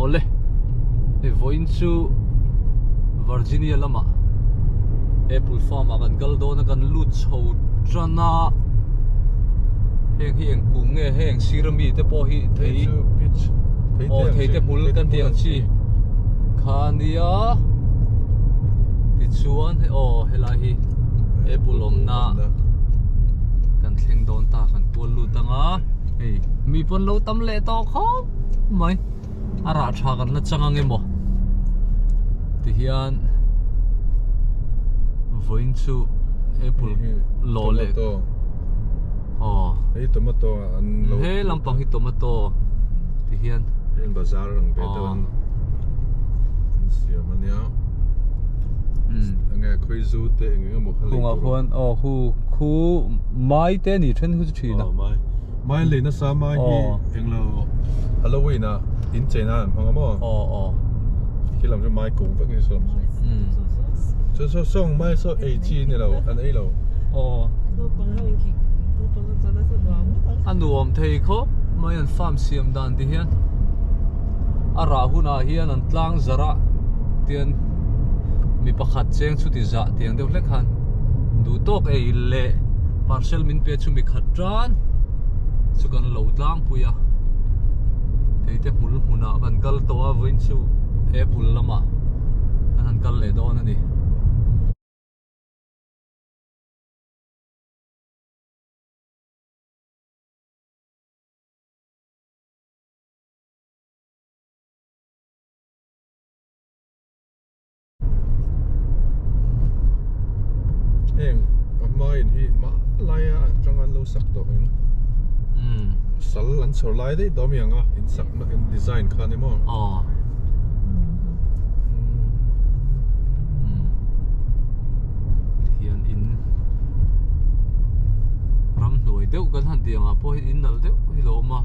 Awle, hei vawiin chu Virginia lamah Apple farm ah kan kal dawn a, kan lut chho tan a, heng hi eng kung nge heng sir ami te pawh hi thei aw thei te hmul kan tih ang chi kha ania tichuan aw helai hi Apple awmna kan thleng dawn ta kan kual lut ang a hei mi pawn lo tam leh tawh khawp mai a rah tha kan la chang ang emaw tihian vawiin chu apple lawh leh aw hei tomato an lo he lampang hi tomato tihian heng bazar ang ve deuh an an siam ania enge khawizu te eng eng emaw kha lei tur khuan aw khu khu mai te ni then hu chu thin a mai mai lei nasa mai hi englo Halloween ah in chei nan an hmang a maw aw aw khi lam chu mai kung vek ni saw chu saw sawng mai saw ei chi ni lo an ei lo aw a nuam thei khawp mai an farm siam dan ti hian a rah hunah hian an tlang zarh a tian mi pakhat cheng chu ti zah tiang deuh hlek khan duh tawk ei leh parcel min pe chu mi khat tan chu kan lo tlangpui a thei te hmul hmunah kan kal tawh a vawiin chu apple lamah kan han kal leh dawn a ni. Heng a hma in hi mah laia atang an lo sak tawh in sal an chhawr lai daih tawh a mi ang a in sak na in design kha ni maw aw hian in ramhnuai deuh kan han tih angah pawh hian in nalh deuh hi lo awm a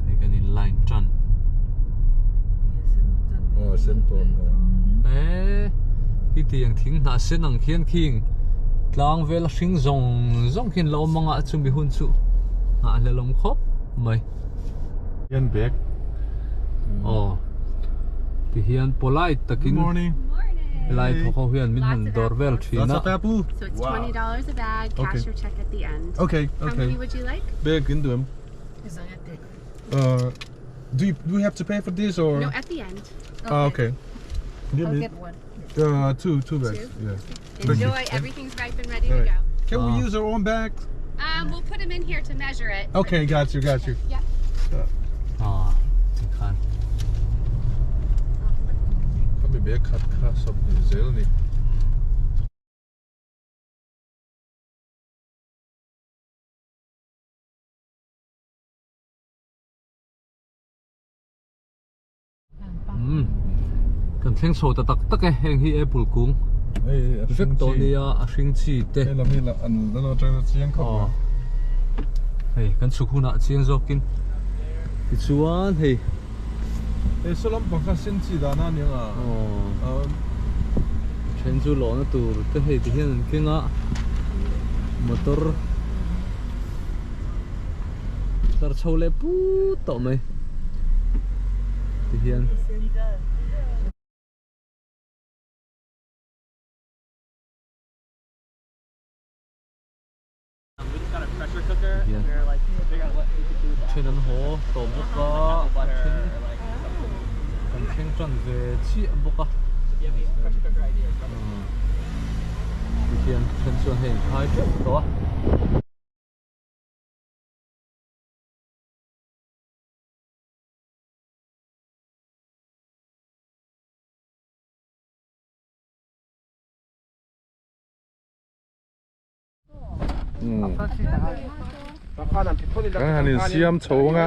hei kan in line tan aw sen tawn e khi tiang thing hnah sen ang khian khing tlang vel a hring zawng zawng khian lo awm anga chumi hun chu nghah hlelawm khawp mai hian bag aw ti hian polite takin helai thawk ho hian min han dawr vel thin a So it's $20 a bag, cash or check at the end. Okay, How okay. many would you like? Bag in them. Do you, do we have to pay for this or? No, at the end. Ah, okay. Give I'll me get one. two bags. Two? Yeah. Thank you. Enjoy. Everything's ripe and ready to Alright. go. Can Ah. we use our own bags? We'll put them in here to measure it. Okay, got you, got you. Yep. Ah, tikhan. Kami bag khat kha sab ni zel ni. Umm kan thleng chho ta tak tak e heng hi apple kung vek tawh nia a hring chi te hei lam hi an la lo atang chiang khawp mai hei kan chhuk hunah chiang zawkin tichuan hei hei saw lampang kha sen chi dana a ni ang a then chu lawhna tur te hei ti hian an keng a motor tlar chho leh put tawh mai ti hian hian then an haw tawh bawk a then kan thleng tan ve chiah bawk a ti hian then chuan hei an khai teuh tawh a. Kan han in siam chho anga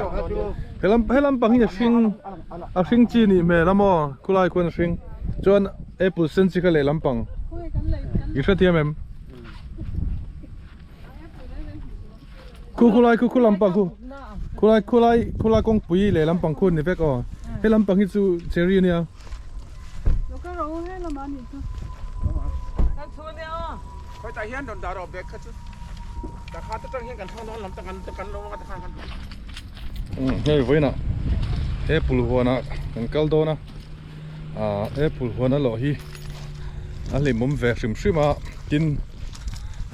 helam helam pang hi a hring a hring chi nih hmel a maw khulai khuan a hring chuan apple sen chi kha lehlam pang i hrethiam em? Khu khulai khu khu lampang khu khulai khulai khulai kawngpui leh lampang khu ni vek aw he lampang hi chu cherry ania hei vawiinah Apple huanah kan kal dawn a ah apple huan a lawh hi a hlimawm ve hrim hrim a tin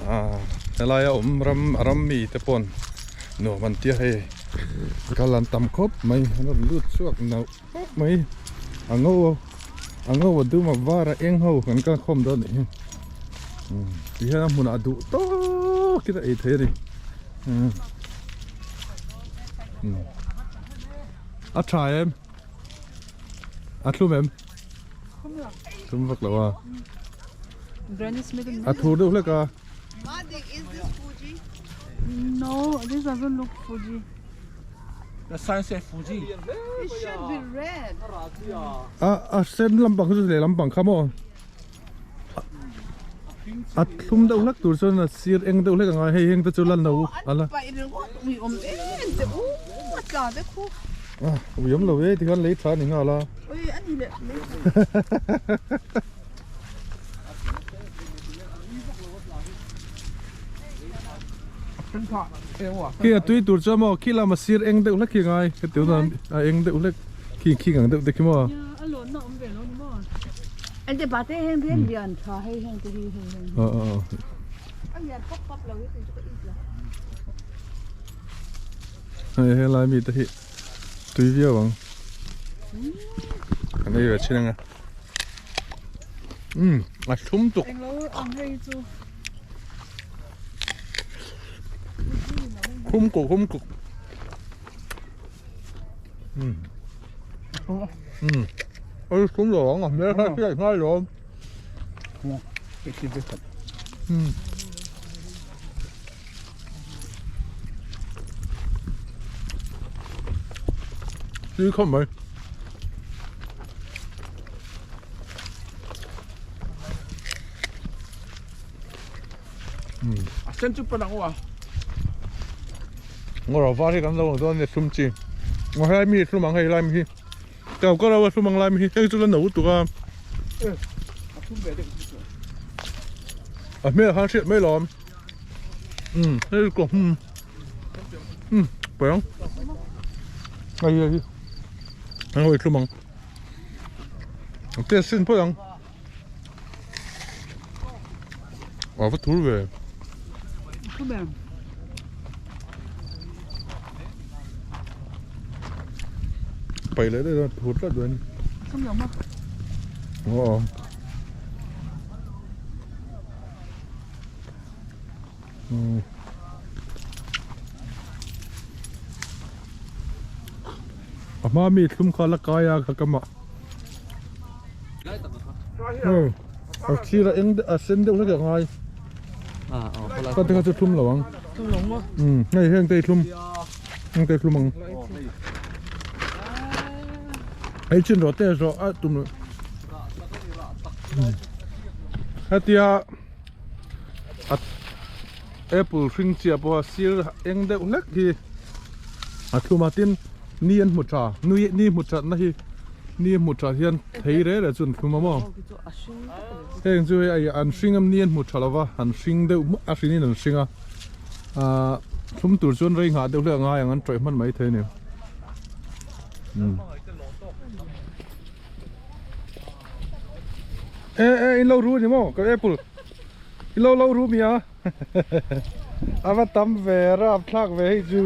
ah helaia awm ram a ram mi te pawn nuam an tia hei kal an tam khawp mai an rawn lut chhuak nauh khawp mai a ngo a ngo a dum a var a eng ho kan kal khawm dawn anih hi ti hian a hmunah duh tawkin a ei thei a ni. A tha em? A thlum em? Thlum vak lo a. A thur deuh hlek a. No, this doesn't look Fuji. The sign says Fuji. It should be red. A a sen lampang chu leh lampang kha maw? A thlum deuh hlek tur chuan a sir eng deuh hlek a ngai hei heng te chu la no a la ui awm lo e tikhan lei tha a ni nghal a khi a tui tur chuan maw khi lama sir eng deuh hlek khi a ngai heti hunah a eng deuh hlek khi khi ang deuh te khi maw. Ente pate heng rian lian tha hei heng te hi hei heng. Ờ ờ ờ. A lian pop pop lo hi chu ka it la. Hei he lai mi te hi tui viau ang. Kan ei ve thin anga. Um a thlum tuk. Englo ang hei chu. Khum kuk khum kuk. Um. Um. Ôi thlum lo ang a hmel kha hriat ngai lo. Um. Tui khawp mai. A sen chu pan ang u a. Ngawr var hi kan lo ang dawn a ni thlum chi. Ngaw helai mi thlum ang hei lai mi hi. Kau ka lo a thlum ang lai mi hi heng chu la no tuk a. A hmel khan hriat mai lawm. Um hei ko hum. Um pawi ang. Hei hei hi. Heng ho hi thlum ang. Test sin phawt ang. A va thur ve. Thu ber. Pai leh daih dawn thur tlat dawn. Sum lo maw? Aw. Hmm. A hma mi thlum kha la kai a kha ka mah. A thlir a eng a sen deuh hlek a ngai. Ka te kha chu thlum lo ang. Thlum lo maw? Um hei heng te thlum. Heng te thlum ang. Hei chin rawh te zawh a tum lo. Hetia a apple hring chiah pawha sir eng deuh hlek hi a thlum a tin ni an hmu tha nui ni hmu thatna hi ni a hmu that hian thei reh reh chu an thlum a maw heng chu hei an hring a ni an hmu tha lova an hring deuh a hring in an hring a ahh thlum tur chuan rei nghah deuh hlek a ngai ang an tawih hman mai thei a ni e e in lo ru a ni maw ka apple in lo lo ru mi a. A va tam ve rap thlak ve hei chu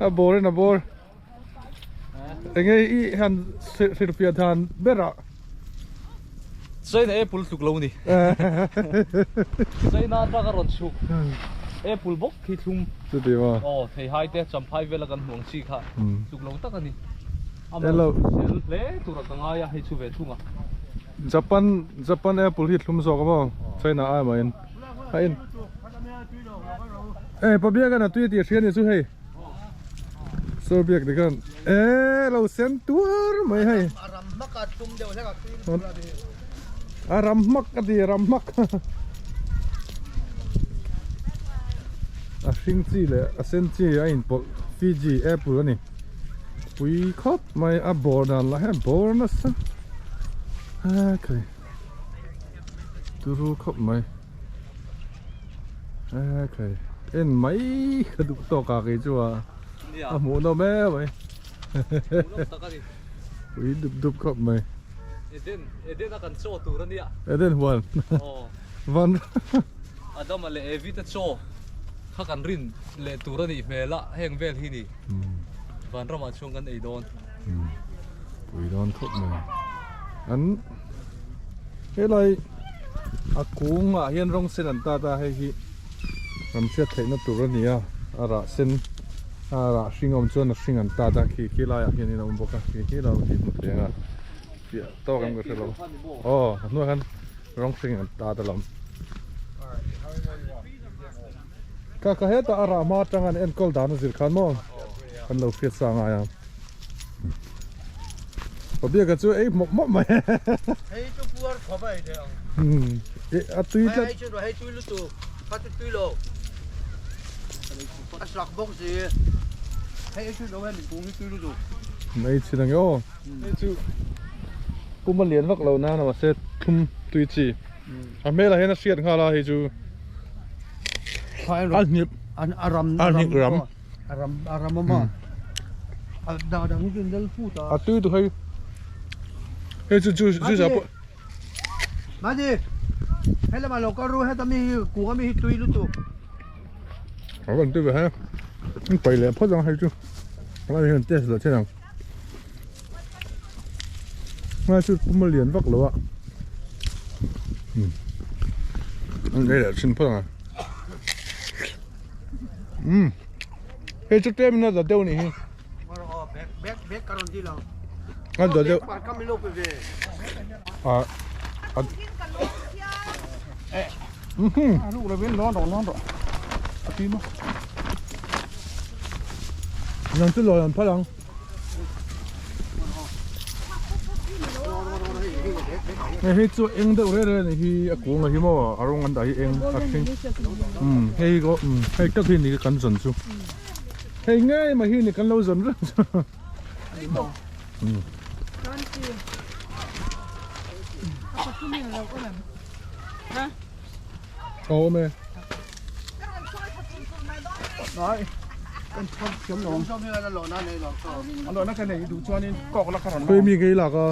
a bawr in a bawr enge i han hrilhfiah dan ber ah. China apple tluk lo ni. China atang a rawn chhuk apple bawk khi thlum. Chuti maw? Aw theihai te champhai vela kan hmuh ang chi kha tluk lo tak a ni. Amah sel hle tur a ka ngai a hei chu ve thung a. Japan Japan apple hi thlum zawk a maw China ai mah in a in e pa biak an a tui tih a hria ni chu hei saw biak ni khan e lo sen tuar mai hei a ram hmak a ti a ram hmak a hring chi leh a sen chi a inpawlh Fiji apple a ni. Pui khawp mai a bawr dan lah hian bawr nasa okay turu khawp mai okay en mai ka duh tawk a kei chu a a hmuh nawm em mai. Tak a ni. Pui dup dup khawp mai. Eden Eden a kan chaw tur a nia. Eden huan. Aw. Van. Adama leh Evi te chaw kha kan rin leh tur a nih hmel a heng vel hi ni. Vanramah chuan kan ei dawn. Pui dawn khawp mai. An helai a kungah hian rawng sen an tat a hei hi kan hriat theihna tur a ni a a rah sen a rah hring a awm chuan a hring an tat a khi khi laiah hianin a awm bawk a khi khi lo tih hmu thei ang a fiah tawk em ka hre lo aw a hnuaiah khan rawng hring an tat alawm ka ka hetah a rah hma atang an enkawl dan a zir khan maw kan lo hriat sa ngai a. Pabiaka chu ei hmawk hmawk mai. Hei chu puar khawp a ei theih ang. A tui tlat. Hei chu hei tui lutuk. Kha chu tui lo. A sak bawk si. Hei chu lo hei kung hi tui lutuk. Ei chin ang e aw. Hei chu pum a lian vak lo nan a mahse thlum tui chi. A hmelah hian a hriat nghal a hei chu. A hnip. A ram. A hnip ram. A ram a ram awm a. A dah dang hi chu an lal phut a. A tui duh hei. Hei chu chu chu za pawh. Madi. Hei lamah lo kal ru heta mi hi kung ami hi tui lutuk. A rawn tui ve he. An pai leh phawt ang hei chu. Helai hian test leh thin ang. Ngai chu pum a lian vak lo a. An ei leh thin phawt ang. Um hei chu tlem in a za deuh anih hi a za deuh a a nang chu lawi an phal ang. Hei hi chu eng deuh reng reng a nih hi a kung a hi maw a rawng an dah hi eng a hring umm hei hi umm hei tak hi ni kan zawn chu hei ngei mai hi ni kan lo zawn reng chu umm. Awm e. Khawi mi ngei lak a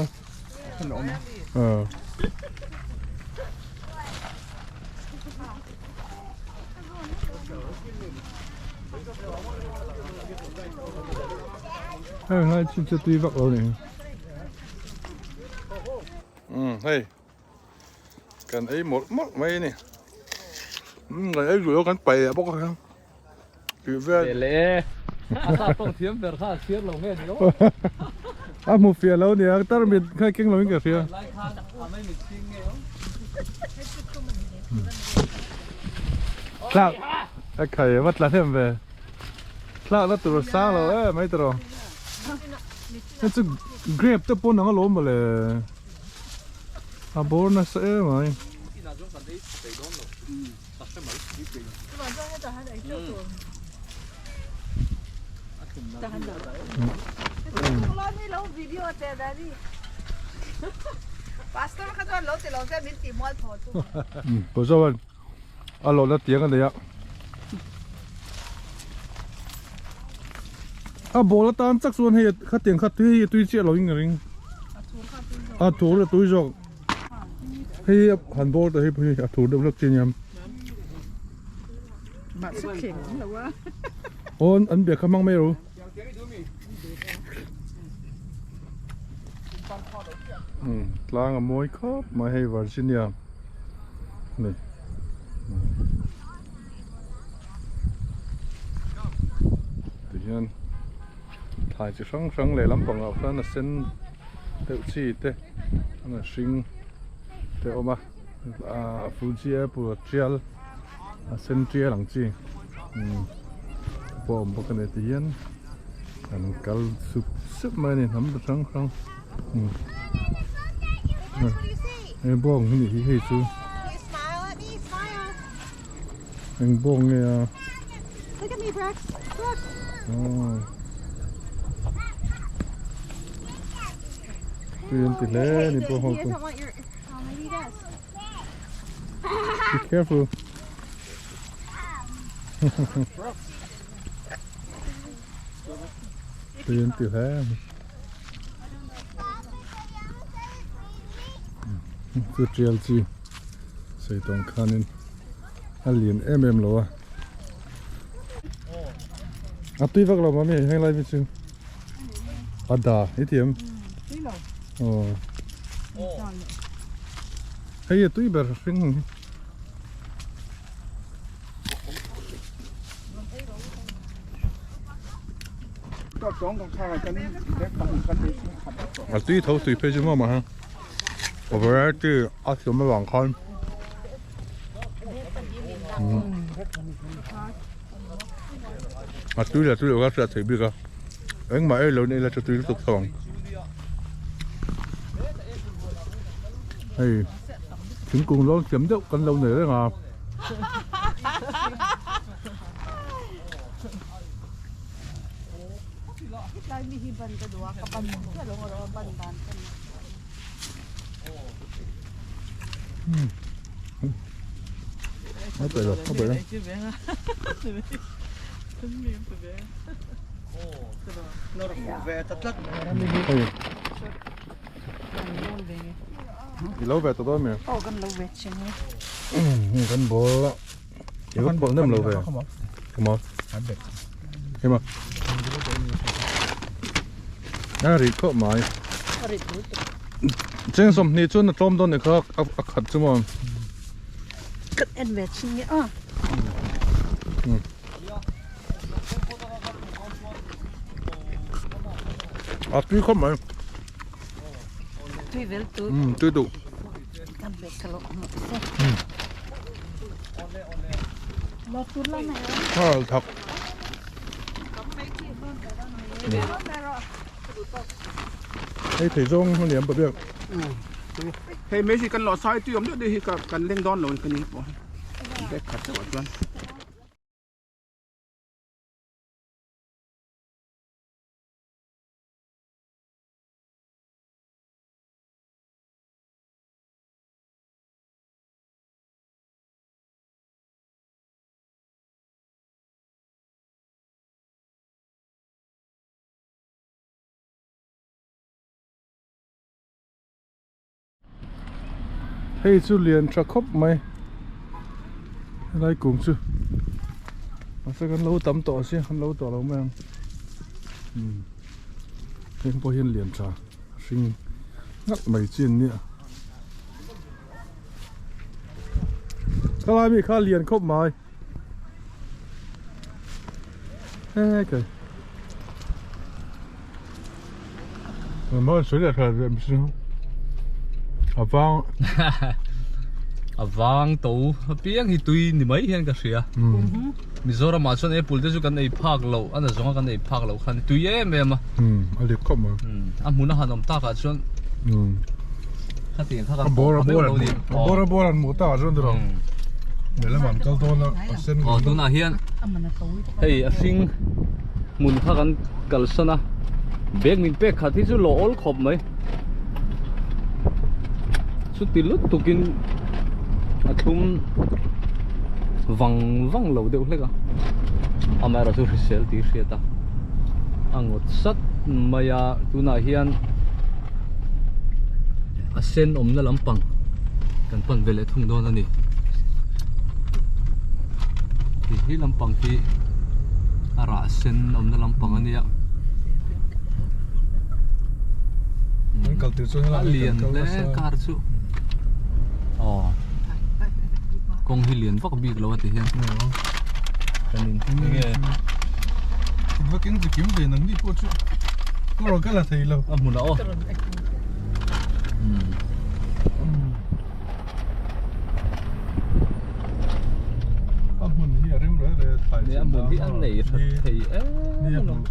Hei lai chu chu tui vak lo ni. Umm hei. Kan ei mawlh mawlh mai a ni. Umm kan ei duh lo kan paih leh bawk a tih vel. Leh leh a sa tawng thiam ber kha a chhiar lo nge ni aw. A hmu fiah lo nia tarmit kha keng lo in ka hria. Lai khan a mai mit chhing nge aw. Tlak a khai a va tla hnem ve. Tlak na tur a sang lo em mai tawh. Hei chu grape te pawn ang alawm mawle. A bawr nasa em ai. Pawh a lawhna tiang a nei a a ball atan chak chuan hei khatiang kha tui hi tui chiah lo in ka ring a thur a tui zawk hei han ball te hi a thur deuh hlek chi aniam aw an biak kha hmang mai ro tlang a mawi khawp mai hei Virginia. Ni. Tihian thlai chi hrang hrang leh lampangah khan a sen deuh chi te a hring te a awm a ah Fuji apple a tial a sen tial ang chi umm pawh a awm bawk a ni tihian an kal sup sup mai a ni hnam chi hrang hrang. Hei bawng hi nih hi hei chu eng bawng nge a tui an ti hle a ni pawh ho chu be careful. Tui an ti hle a ni. Chu tial chi sei tawng khanin a lian em em lo a. A tui vak lo mami heng lai mi chu a da i ti em? Aw. Hei a tui ber hring hi. A tui tho tui phei chu maw mah ha. A variety a siam avang khan a tui leh tui loh kha hriat theih bik a engmah ei lo in ila chu tui lutuk tho ang hei thingkung lawn siam deuh kan lo nei reng a. I lo ve ta dawn mi? Aw kan lo ve chin e. Kan ball a. I va pawlh nem lo ve. Come on. Hei ma. A ri khawp mai. Cheng sawmhnih chuan a tlawm dawn ni kha a khat chu maw. Kan en ve chin nge a. A tui khawp mai. Tui vel tu. Tui duh. Kan ve ka lo awm se. Lo tur la mai a. Thal thak. Hei thei zawng a liam pa biak. Hei mai hi kan lo sai tui awm deuh deuh hi kan leng dawn lo ka ni pawh. Bag khat deuh ah chuan. Hei chu lian tha khawp mai helai kung chu mahse kan lo tam tawh a sia kan lo tawh lo mai ang umm heng pawh hian lian tha hring nghat mai chi an nia khalai mi kha lian khawp mai he kai a vang a vang to apiang hi tui ni mai hian ka hria Mizoram ah chuan apple te chu kan ei phak loh a na zawnga kan ei phak loh khan tui em em a a lip khawp mai a hmun a han awm tak ah chuan khatiang kha kan bawr a bawr a bawr a bawr an hmuh tak ah chuan tiraw lehlam an kal dawn a a sen aw tunah hian hei a hring hmun kha kan kalsan a bag min pek khat hi chu lawh awl khawp mai chuti lut tukin a thlum vang vang lo deuh hlek a amaherawh chu hrisel tih hriat a a ngawt sat mai a tunah hian a sen awmna lampang kan pan ve leh thung dawn a ni ti hi lampang hi a rah sen awmna lampang a nia an kal tir chuan helai a lian hle car chu aw kawng hi lian vak bik lo a ti hian kan in nge va keng chi kim ve nang ni pawh chu ka rawn kal a thei lo a hmun ah aw A hmun hi a rem reh reh a thlai A hmun hi a nei that thei em alawm.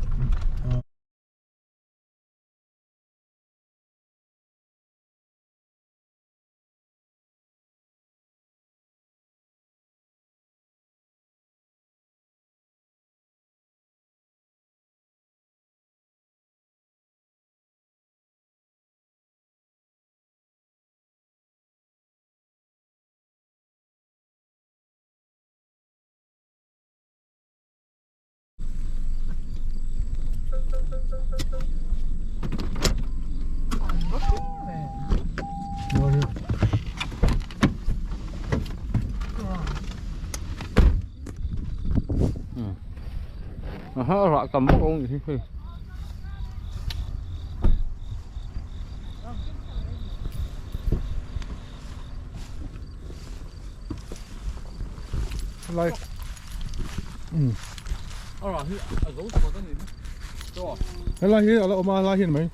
Aha rah tam bawk awm hi hei. Lai. A rah hi a zo chhuat a ni maw? Helai hi a la awm a helai hi a ni mai.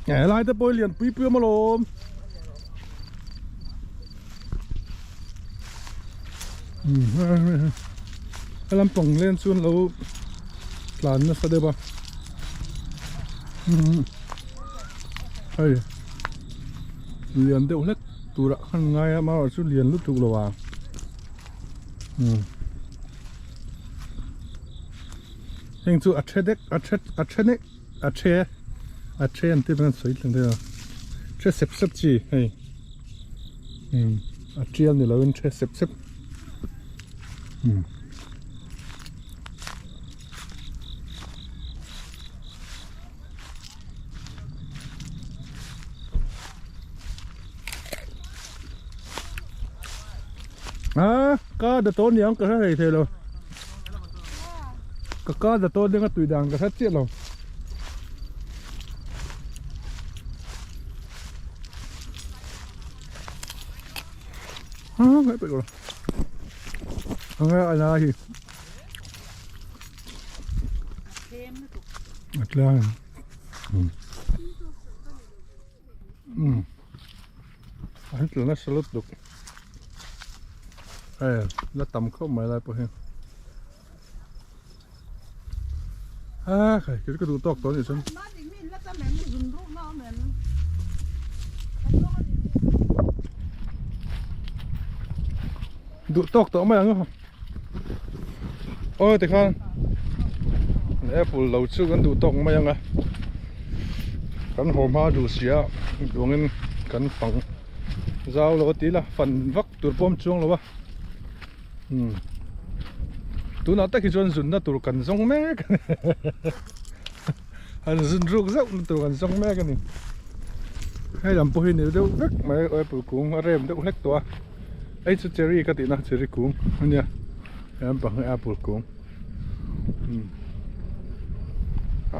Helai te pawh hi lian pui pui awm alawm. Helam pang len chuan lo tlan nasa deuh a hei lian deuh hlek turah khan ngai a amaherawhchu chu lian lutuk lo ang heng chu a the dek a the a the nek a the a the an tih pawh sawi thleng thei a the sep sep chi hei. Umm a tial ni lovin the sep sep umm a ka da tawn niang ka hre thei thei lo ka ka da tawn ding a tui dan ka hre chiah lo. An tla nasa lutuk hei la tam khawp mai lai pawh hi a khai kei chu ka duh tawk tawh a nih chuan. Duh tawk tawh mai ang aw tikhan apple lo chu kan duh tawk mai ang a kan haw hma duh si a duangin kan fang zau lo a ti la fan vak tur pawh a awm chuang lo a umm tunah tak hi chuan zunna tur kan zawng mek a ni han zun ruk zauh na tur kan zawng mek a ni hei lam pawh hi ni deuh vek mai apple kung a rem deuh hlek tawh a hei chu cherry ka tihna cherry kung a nia he lampang hi apple kung umm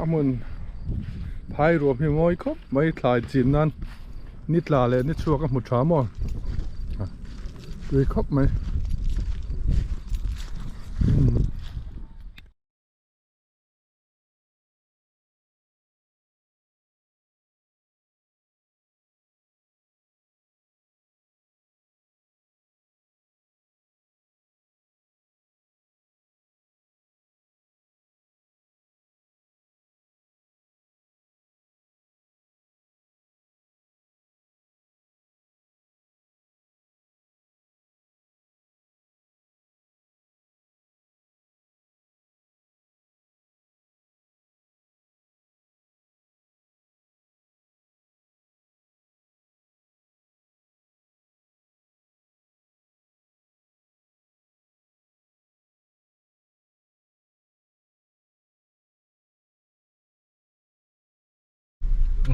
a hmun phai ruam hi mawi khawp mai thlai chin nan ni tla leh ni chhuak a hmu tha maw tui khawp mai umm.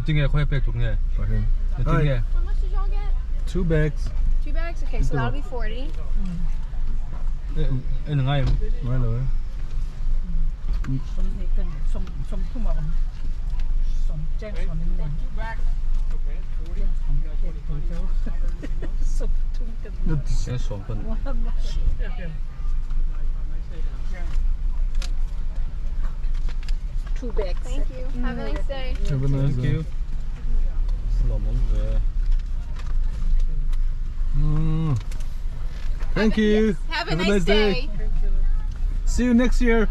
Tinge khawi pek tuk nge? Tinge? How much did y'all get? Two bags. Two bags? Okay, so that'll be 40. En ngai em? Ngai lo e. Two bags. Thank you. Have a nice day. Have a nice Thank day. you. Thank you. Have a nice day. See you next year.